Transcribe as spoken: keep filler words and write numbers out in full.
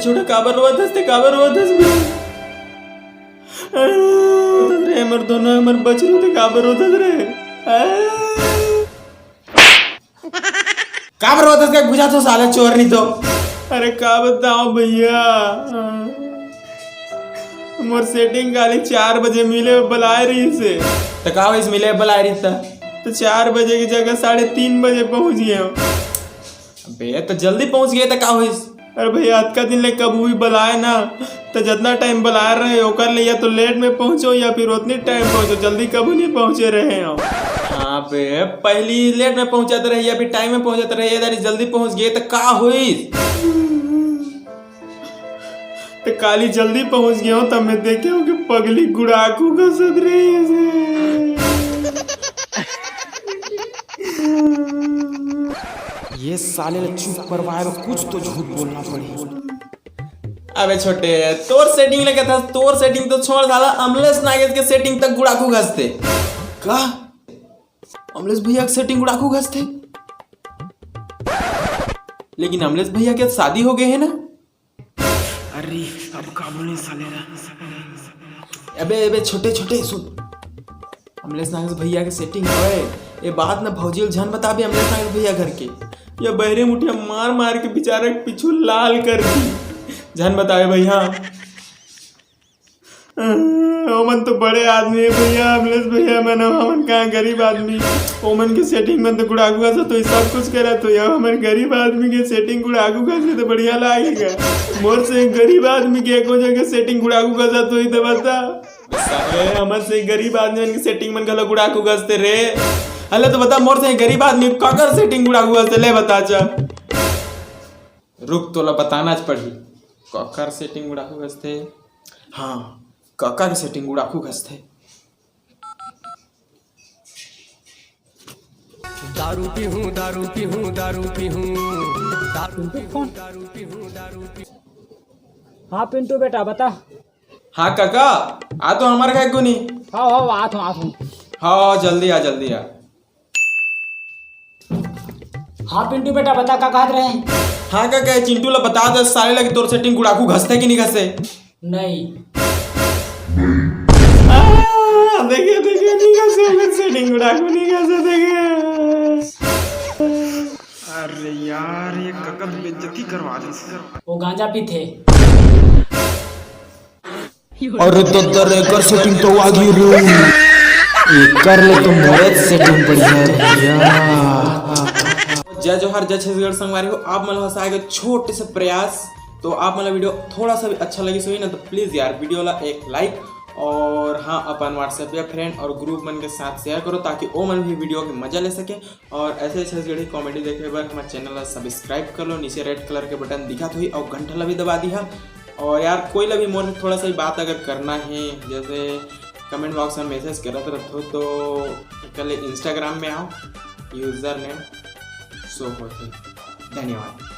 छोटे, काबर रोवत हस ते, काबर रोवत हस बे? रे हमर दोनों, हमर बछरू ते काबर रोवत हस रे? काबर रोवत हस के बुझा तो साले चोर नहीं तो। अरे का बताओ भैया, मोर सेटिंग काली चार बजे मिले बलाए रहिस हे। त का होइस, मिले बलाए रहिस त? त चार बजे की जगह साढ़े तीन बजे पहुंच गए हो। अबे त जल्दी पहुंच गए त का होइस? अरे भैया, अतका दिन ले कभू भी बलाए ना, त जतना टाइम बलाए रहे ओकर ले या तो लेट में पहुंचो या फिर उतनी टाइम पहुंचो, जल्दी कभू नहीं पहुंचे रहे हो। हाँ बे, पहली लेट में पहुंचत रहे या फिर टाइम में पहुंचत रहे, ये दारी जल्दी पहुंच गए त का होइस? त काली जल्दी पहुंच गए हो, तब मैं देखे हो कि पगली गुड़ाकू घसत रही है। ये साले ला चुप करवाए बर कुछ तो झूठ बोलना पड़ी। अबे छोटे, तोर सेटिंग ले कहता, तोर सेटिंग तो छोड़ साला, अमलेश नागेश के सेटिंग तक गुड़ाकू घसते। का? अमलेश भैया के सेटिंग गुड़ाकू घसते? लेकिन अमलेश भैया के शादी हो गए है ना? अरे, अब का बोले साले ला? अबे, अबे, छोटे, छोटे, सुन। अमलेश नागेश भैया के सेटिंग हवे। ये बात ना भौजी ल झन बताबे अमलेश नागेश भैया घर के। ये बहरे मुठिया मार मार के बेचारा के पीछू लाल कर दी। झन बताबे भैया। ओमन तो बड़े आदमी है भैया, अमलेश भैया, मन हमन कहाँ गरीब आदमी। ओमन के सेटिंग मन तो गुड़ाकू घसत होई, सब कुछ करत होई। अब हमन गरीब आदमी के सेटिंग गुड़ाकू घसत तो बढ़िया लागेगा। मोर से गरीब आदमी के एको जगह सेटिंग गुड़ाकू घसत होई तो बता। साले, हमर से गरीब आदमी मन के सेटिंग मन घलो गुड़ाकू घसते रे। अले तो बता, मोर से गरीब आदमी काकर सेटिंग गुड़ाकू घसते, ले बता चा। रुक, तोला बताना च पड़ही, काकर सेटिंग गुड़ाकू घसते। हाँ, काका के सेटिंग गुड़ाकू घसते। दारू पीहूं, दारू पीहूं, दारू पीहूं, दारू पीहूं, दारू पीहूं, दारू पीहूं। हाँ पिंटू बेटा, बता। हाँ काका, आ तो हमर घर कोनी। हाँ, हाँ, आत हूँ, आत हूँ। हाँ, जल्दी आ, जल्दी आ। हाँ पिंटू बेटा, बता, का कहत रहे? हाँ काका, चिंटू ला बता दे साले ला कि तोर सेटिंग गुड़ाकू घसते कि नहीं घसे? नहीं। आ, देखे, देखे, नहीं घसे, ओकर सेटिंग गुड़ाकू नहीं घसे, देखे। अरे यार, ये कका तो बेइज्जती करवा दिस। वो गांजा पीथे। अरे दद्दर, एकर सेटिंग तो आ गई रे। एकर ले तो मोरे सेटिंग बढ़िया रही। जय जोहार, जय छत्तीसगढ़ संगवारी हो। आप मन ल हंसाए के छोटे से प्रयास, तो आप मन ला वीडियो थोड़ा सा भी अच्छा लगिस होही ना, तो प्लीज यार वीडियो ला एक लाइक और हाँ, अपन WhatsApp या फ्रेंड और ग्रुप मन के साथ शेयर करो, ताकि ओ मन भी वीडियो के मजा ले सके। और ऐसे ऐसे छत्तीसगढ़ी कॉमेडी देखे बर हमारे चैनल ला सब्सक्राइब कर लो, नीचे रेड कलर के बटन दिखत होही और घंटा ला भी दबा दिहा। और यार, कोई ला भी मोर से थोड़ा सा ही बात अगर करना है, जैसे कमेंट बॉक्स में मैसेज करत रहो, तो कल इंस्टाग्राम में आओ, यूजर नेम शो होते। धन्यवाद।